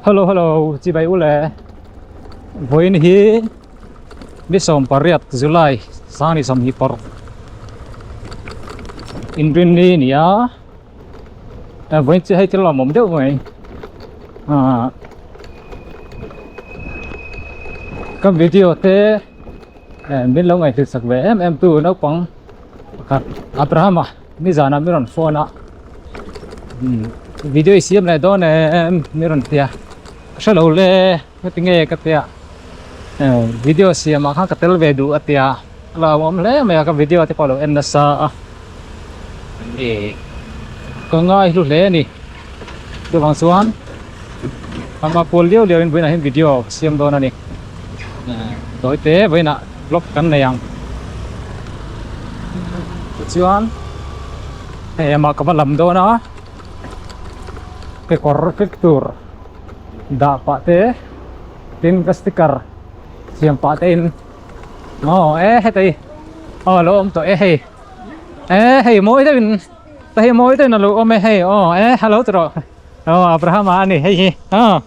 Hello hello chibai u le vawiin hi ni 18 July sang ni 20 paruk inrinni a ni a vawiin chu hei thil lawmawm deuh mai ah ka video te min lo ngaihhlut sak ve em em tu naupang pakhat Abraham-a nizanah min rawn phone a video i siam leh dawn em min rawn ti a ka hre lo le heti nge ka tia video siamah khan ka tel ve duh a tia a lo awm hle mai a ka video te pawh a lo en nasa a ka ngai hlu hle a ni chuvang chuan ama pawl liau liau in vawiinah hian video ka siam dawn a ni tawi te vawiinah vlog kan nei ang tichuan hei amah ka va lam dawn a kekawr fik tur dah pah te tin ka sticker siam pah te in aw e heta hi aw a lo awm tawh e hei e hei mawi deuhin ta hi mawi deuhin a lo awm e hei aw e hello ti rawh aw Abraham a ni hei hi aw.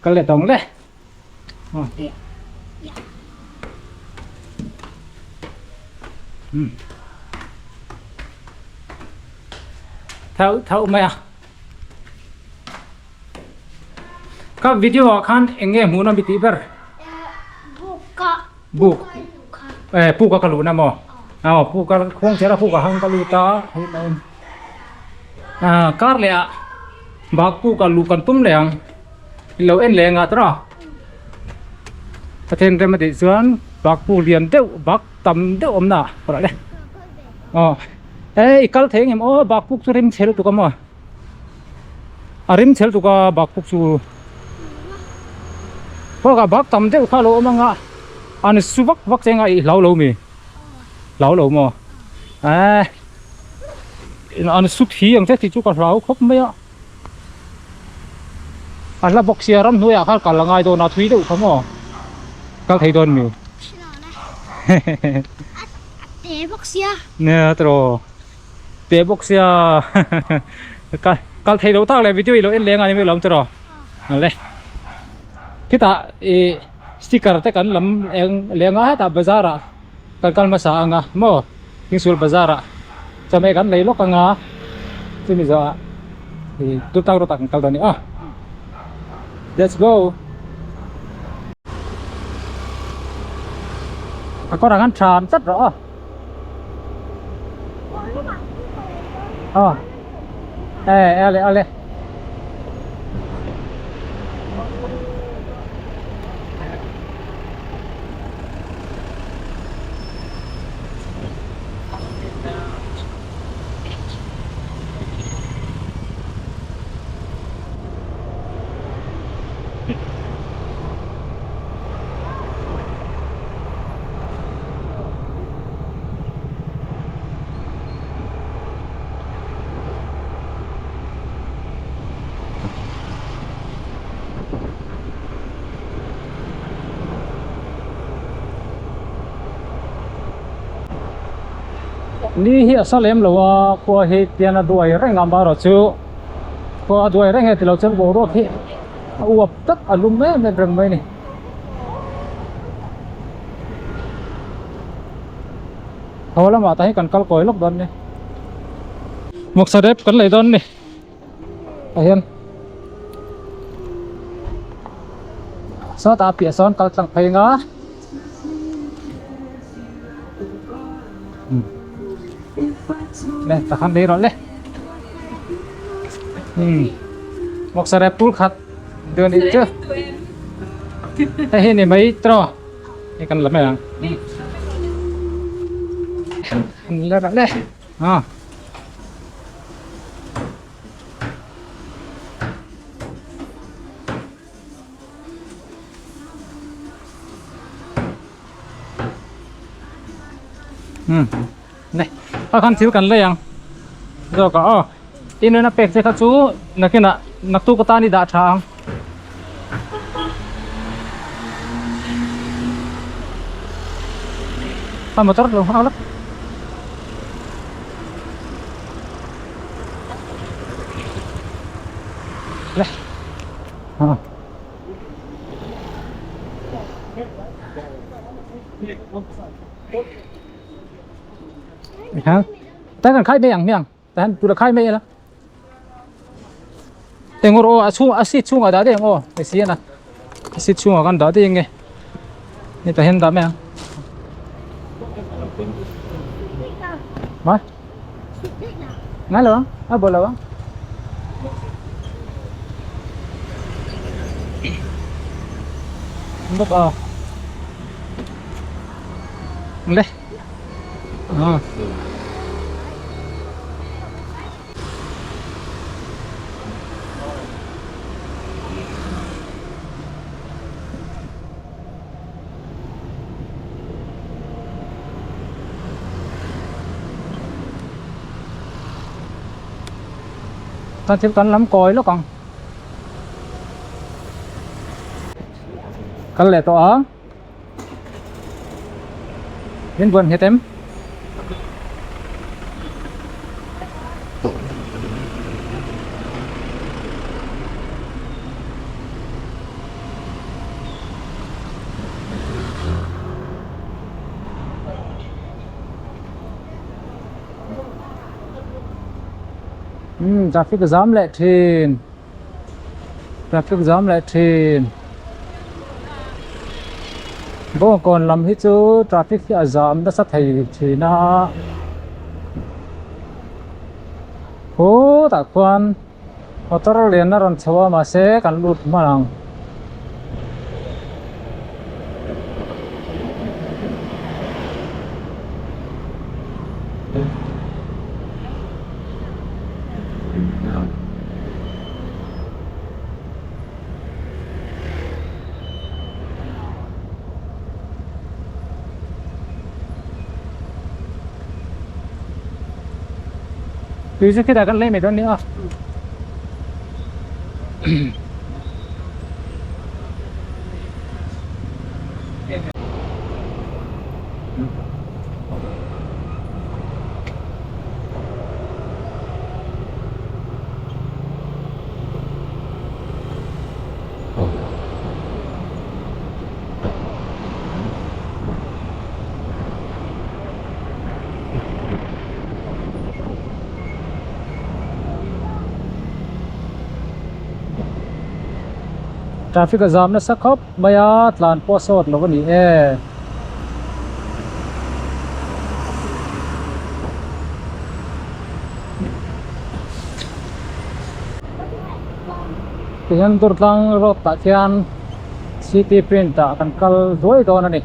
Kal leh tawng le. Thau thau mai a. Ka video ah khan eng nge hmuh na mi tih ber? Buka. Buk. Eh puka ka luh na maw? Aw puka khuang chera puka hang ka lut a. Ah kar leh ah bak puka luh kan tum leh ang. Ilo en leh anga tawh a. Pathian rem a tih chuan bak puk lian deuh bak tam deuh awm na ah le. Aw eh i kal thei ang em aw bak puk chu rim chhe lutuk a maw? A rim chhel tuk a bak puk chu Bak ah bak tam deuh kha a lo awm ang a an su vak vak cheng a i hlau lo mi hlau lo maw eh an su thi ang che tih chu ka hlau khawp mai a a hla bawk sia ramhnuai ah khan kal a ngai dawn a thui deuh kha maw kal thei dawn mi A te bawk sia nia tiraw. Teh bawk sia kal kal thei lo tak leh video i lo en leng a ni mai lo ang tiraw le khitah ih sticker te kan lam eng leng a hetah bazar ah kan kal hmasa ang a maw thingsul bazar ah chawhmeh kan lei lawk ang a chumi zawh ah ih tutak rawt ah kan kal dawn a ni a let's go. A kawrah khan tha an tlat rawh aw. Ờ. Ê, ale, ale. Ni hi a sa lem lo a khua hi tian a duai reng a amaherawhchu khua a duai reng e tilo chuan boruak hi a uap tak a lum em em reng mai a ni. Haw lamah tah hi kan kal kawi lawk dawn nia Mawksa rep kan lei dawn a ni tah hian sawtah piah sawn kal tlang phei anga le tah khan lei rawh le Mawksa rep tul khat dawn ih chu hei hi ni mai tawh. Hei kan la mai ang. Le le à. Ừ. Này, ta khan thil kan lei ang. Zawk ah aw. Inun a pek che kha chu nakinah naktuk atan i dah tha ang. A motor lo nghak lawk. Le. Ha. Ha. Ta kan khai mai ang hmiang. Ta han tura khai mai ila. Engawr aw a chhung a seat chhungah dah daih ang aw hei si a a seat chhungah khan dah daih ang nge hetah hian dah mai ang ma ngai lo ang a bawlh lo ang bawk a le ah. Chuan thil kan lam kawi lawk ang kal leh tawh ang min buan nghet em traffic zam leh thin Traffic jam leh thin. Bawngkawn lam hi chu traffic hi a zam nasa thei thin a. Khutah khuan motor lian a rawn chho a mahse kan lut hman ang. Tui chu khitah kan lei mai dawn nia. Traffic a zam nasa khawp mai a tlan pawh a sawt lo a ni e. Tihian Durtlang road tah khian city print ah kan kal duai dawn a ni.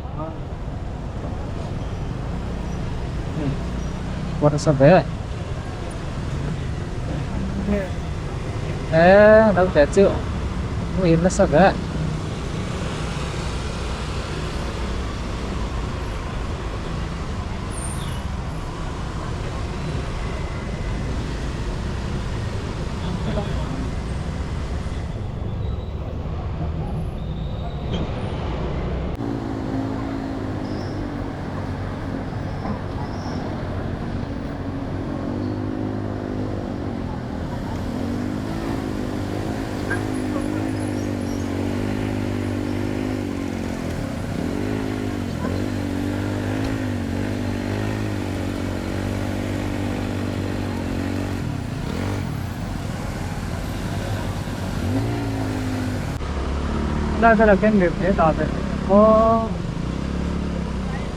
Kawt a sa ve e naute chu hmuhin nasa ve. Lai velah khian lirthei a dah ve aw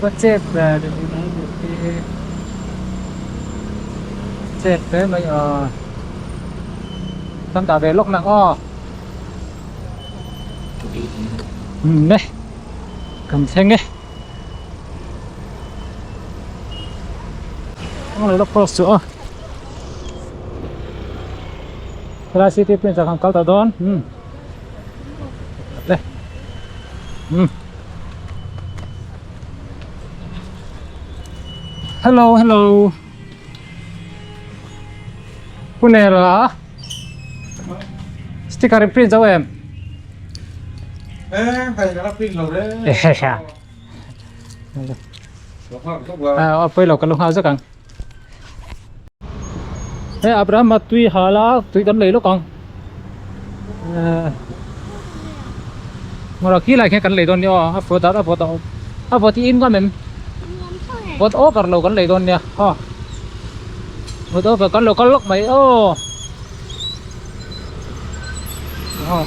va chep ve chep hle mai a kan dah ve lawk nang aw umm e kan thleng e. Ang lo cross chu a helai city print ah khan kal ta dawn umm le umm hello hello Pune la sticker in print zo em a pawi lo ka lo nghal zawk ang he Abraham a tui hal a tui kan lei lawk ang mura khi lai khian kan lei dawn nia aw a vawt a vawt a vawt hi in ngam em vawt over lo kan lei dawn nia aw vawt over kan lo kal lawk mai aw aw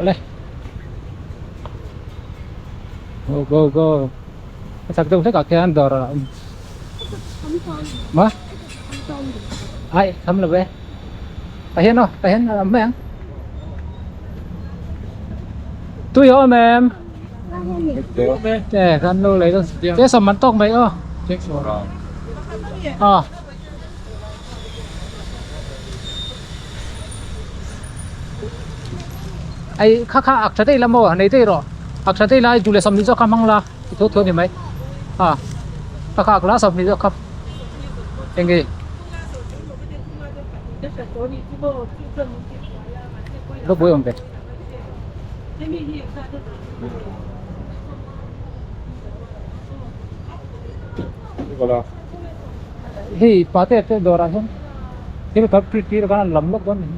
le go go go a chak deuh hlek ah khian dawr a awm ma ai kham lo ve tah hian aw tah hian a awm mai ang tui a awm em e kan lo lei dawn che sawm man tawk mai aw aw. Ai kha kha ak tha daih la maw nei daih rawh ak tha daih la i duh leh 20 zawk kha hmang la i thu thu a ni mai a kha kha ak la 20 zawk kha eng nge va buai awm ve. Hei pate te dawrah hian thil kal print tir khan an lam lawk dawn a ni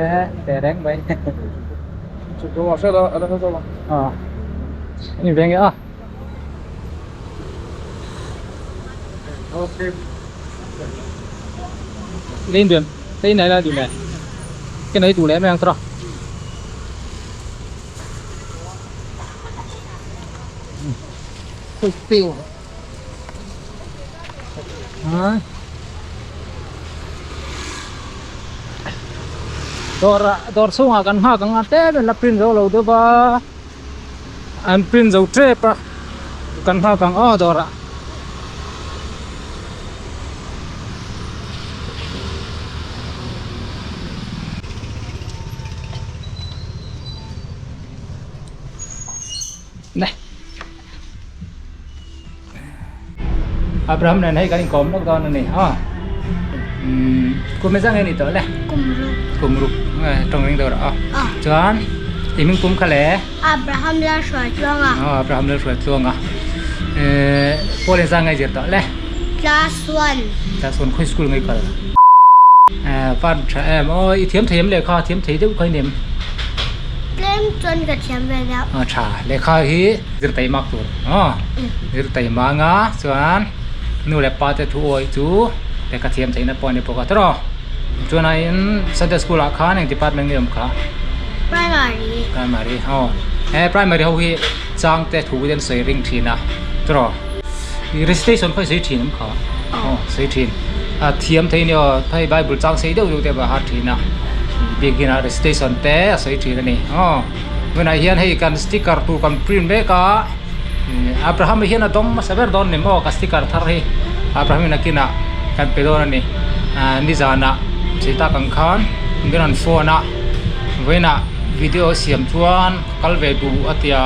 e teh reng mai a ni ve nge a lên đường đây này là đường này cái này đủ lẽ mấy anh tao tiêu dawr ah dawr chhungah kan nghak ang a tlem in la print zo lo deuh a an print zo tep a kan nghak ang aw dawr ah. Abraham nen hei kan inkawm lawk dawn a ni a umm kum engzah nge ni tawh le kum ruk kum ruk tawng ring deuh rawh a chuan i hming pum kha le Abraham Lalhruaitluanga aw Abraham Lalhruaitluanga ehh pawl engzah nge zir tawh le class one class one khawi school nge i kal ehh van tha em aw i thiam thei em lehkha thiam thei deuh kha i nem Tlem chuan ka thiam ve deuh. A tha lehkha hi zir taih mak tur aw zir taih mang a chuan nu leh pa te thu awih chu lehkha thiam theihna pawh a ni bawk a tawrh aw chuan ah in Sunday school ah khan eng department nge awm kha Primary Primary aw he primary ho hi chang te thu te an sawi ring thin a tawrh aw recitation khaw hi sawi thin awm kha aw sawi thin a thiam thei nia aw hei bible chang sei deuh deuh te pawh a har thin a biakin ah recitation te a sawi thin a ni aw tunah hian hei kan sticker tur kan print mek a Abraham hian a dawng hmasa ber dawn a ni maw ka sticker thar hi Abraham in a kinah kan pe dawn a ni nizanah chei tak ang khan min rawn phone a vawiinah video siam chuan kal ve duh a tia.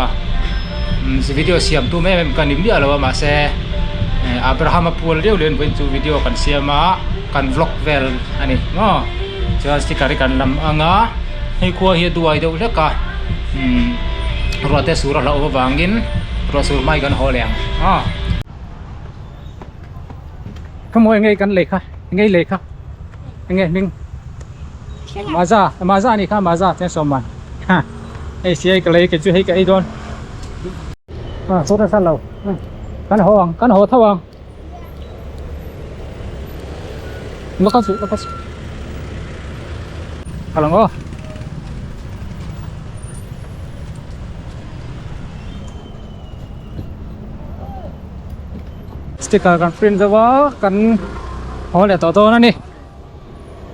Video siam tum em em ka ni miah lo a mahse Abraham a pual riau lian vawiin chu video kan siam a kan vlog vel a ni maw chuan sticker hi kan lam ang a hei khua hi a duai deuh hlek a umm ruah te sur a hlauh avangin ruah sur hma hi kan haw leh ang aw. Khawmawi enge kan lei kha enge i lei kha enge hming maza maza a nih kha maza chuan sawm man ha hei siai ka lei kei chu hei ka ei dawn a saw nasa lo kan haw ang kan haw tho ang lo kal suh lo kal suh kal ang aw. Sticker kan print zo a kan haw leh tawh dawn a ni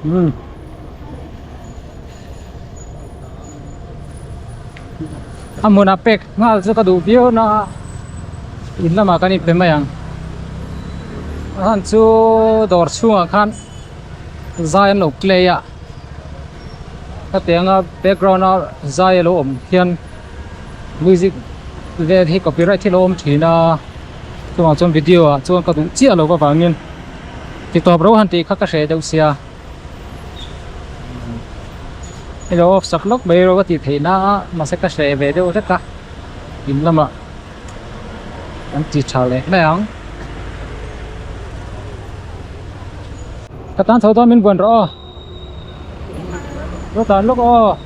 umm a hmunah pek nghal chu ka duh viau na a In lamah kan inpe mai ang. A chhan chu dawr chhungah khan zai an lo play a hetianga background a zai a lo awm hian music vel hi copyright hi a lo awm thin a chuvang chuan video ah chuan ka duh chiah lo avangin ti tawp ro han tih kha ka hreh deuh sia hei lo off sak lawk mai ro ka tih theih na a mahse ka hreh ve deuh hlek a in lamah. An ti tha leh mai ang. Ka tan chho dawn min buan rawh aw. Ka tan lawk aw.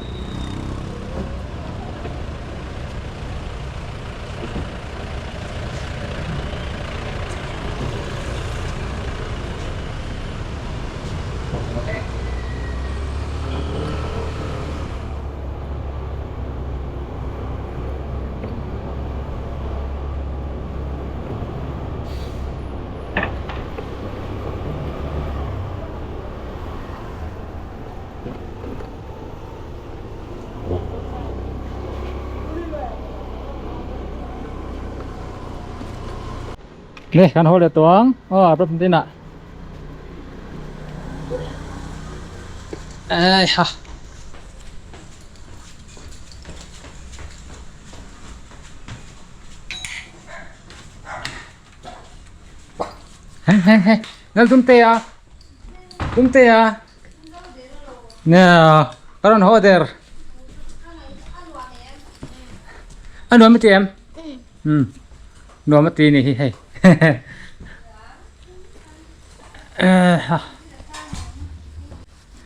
Le kan haw leh tawh ang aw a problem tinah ei ha. Hei hei hei lal tumte a tumte a nge ka rawn haw der a nuam a ti em um nuam a ti ni hi hei ha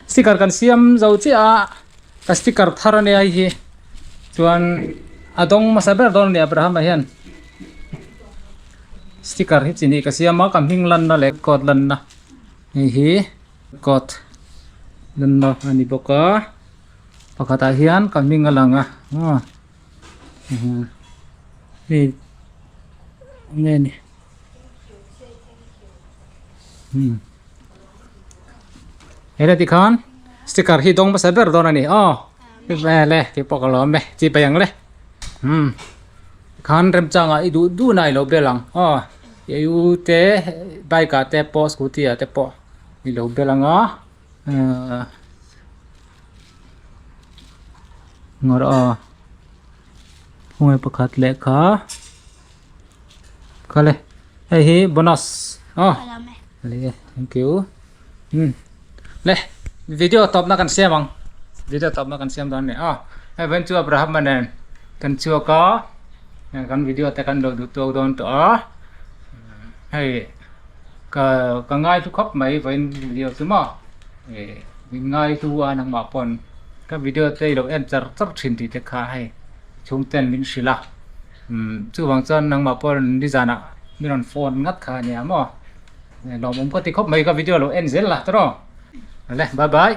sticker kan siam zo chiah a ka sticker thar ania hei hi chuan a dawng hmasa ber dawn a ni Abraham ah hian sticker hi chi hnih ka siam a ka hming lanna leh code lanna hei hi code lanna a ni bawk a pakhatah hian ka hming a lang a hei nge ni Hela tikhan sticker hi dawng hmasa ber dawn a ni aw le tih pawh ka lawm e chi paih ang le umm tikhan remchangah i duh duh na i lo bel ang aw i u te bike ah te pawh scooty ah te pawh i lo bel ang a ahh ngawr aw khawnge pakhat lehkha. Khale hei hi bonus aw le thank you um le video tawp na kan siam ang video tawp na kan siam dawn a ni aw hei vawiin chu Abraham a nen kan chhuak a kan video te kan lo duh tawk dawn tawh a hei ka ka ngai thu khawp mai vawiin video chu maw ih min ngai thu a nangmah pawn ka video te i lo en char char thin tih te kha hei chhungten min hrilh a. Umm chuvang chuan nangmah pawh nizanah mi rawn phone ngat kha a nia maw lawmawm ka ti khawp mai ka video lo en zel la tawrh aw le bye bye.